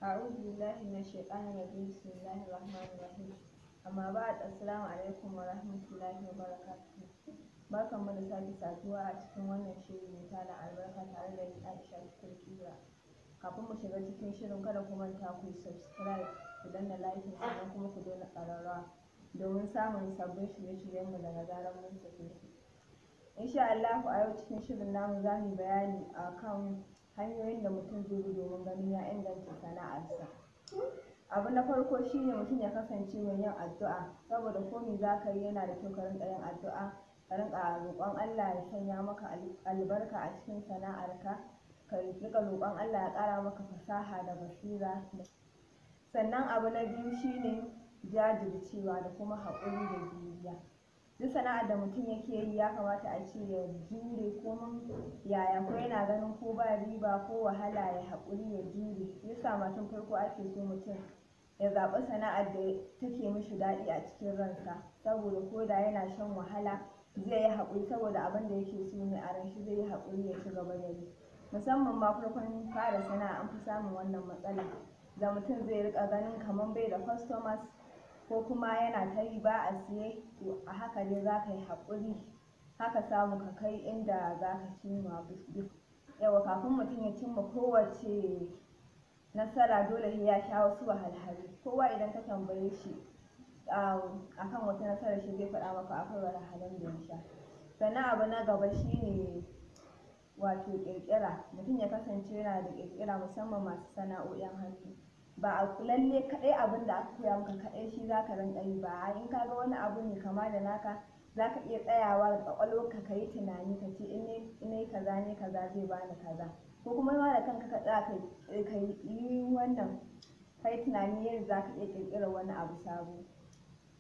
أعوذ بالله من الشيطان الرجيم. بسم الله الرحمن الرحيم. Amma ba'ad, assalamu alaikum wa rahmatullahi wa barakatuhu. Barkanmu da sake saduwa a cikin wannan shiri mai tarin albarka tare da ni, Aisha Tukur Kira. Kafin mu shiga cikin shirin, kada ku manta ku yi subscribe, ku danna like, sannan kuma ku danna ƙararrawa domin samun sabbin shirye-shiryenmu daga zarar mun sake su. Insha Allahu, a yau cikin shirin namu za mu yi bayani akan hanyoyin da mutum zai bi domin ganin ya inganta sana'arsa. Abu na farko shine mutum ya kasance mai yin addu'a, saboda ko me za ka yi, yana da kyau ka rinƙa yin addu'a, ka rinƙa roƙon Allah ya sanya maka albarka a cikin sana'arka, ka riƙa roƙon Allah ya ƙara maka fasaha da basira. Sannan abu na biyu shine jajircewa da kuma haƙuri da juriya. Duk sana'ar da mutum yake yi, ya kamata a ce ya jure komin yaya, ko yana ganin ko ba riba ko wahala, ya haƙuri ya jure. Shi yasa ma tun farko ake so mutum ya zaɓi sana'ar da take mishi daɗi a cikin ransa, saboda ko da yana shan wahala zai yi haƙuri, saboda abin da yake so ne a ranshi, zai yi haƙuri ya ci gaba da yi. Musamman ma farkon fara sana'a, an fi samun wannan matsala da mutum zai riƙa ganin kamar bai da customers ko kuma yana ta yi ba a siye. To, a haka dai za ka yi haƙuri haka samu ka kai inda za ka cimma. Yawwa, kafin mutum ya cimma kowace nasara, dole sai ya sha wasu wahalhalu. Kowa idan ka tambaye shi akan wata nasarar shi, zai faɗa maka akwai wahalhalun da ya sha. Sannan abu na gaba shine wato ƙirƙira. Mutum ya kasance yana da ƙirƙira, musamman masu sana'o'in hannu. Ba a lalle kaɗai abin da aka koya maka kaɗai shi za ka rinƙa yi ba. In ka ga wani abu mai kama da naka, za ka iya tsayawa da ƙwaƙwalwarka ka yi tunani ka ce, in nayi kaza ne, kaza zai bani kaza. Ko kuma ma da kanka ka tsaya ka yi wannan, ka yi tunani yadda za ka iya ƙirƙirar wani abu sabo.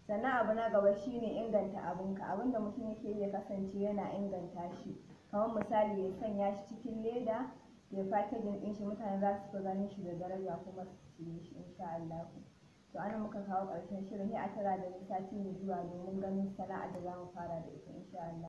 Sannan abu na gaba shine inganta abunka. Abin da mutum yake yi, ya kasance yana inganta shi, kamar misali ya sanya shi cikin leda, ya packaging ɗin shi, mutane za su fi ganin shi da daraja kuma su siye shi, insha Allahu. To, anan muka kawo ƙarshen shirin. Sai a tara da ni sati mai zuwa domin ganin sana'ar da za mu fara da ita, insha Allah.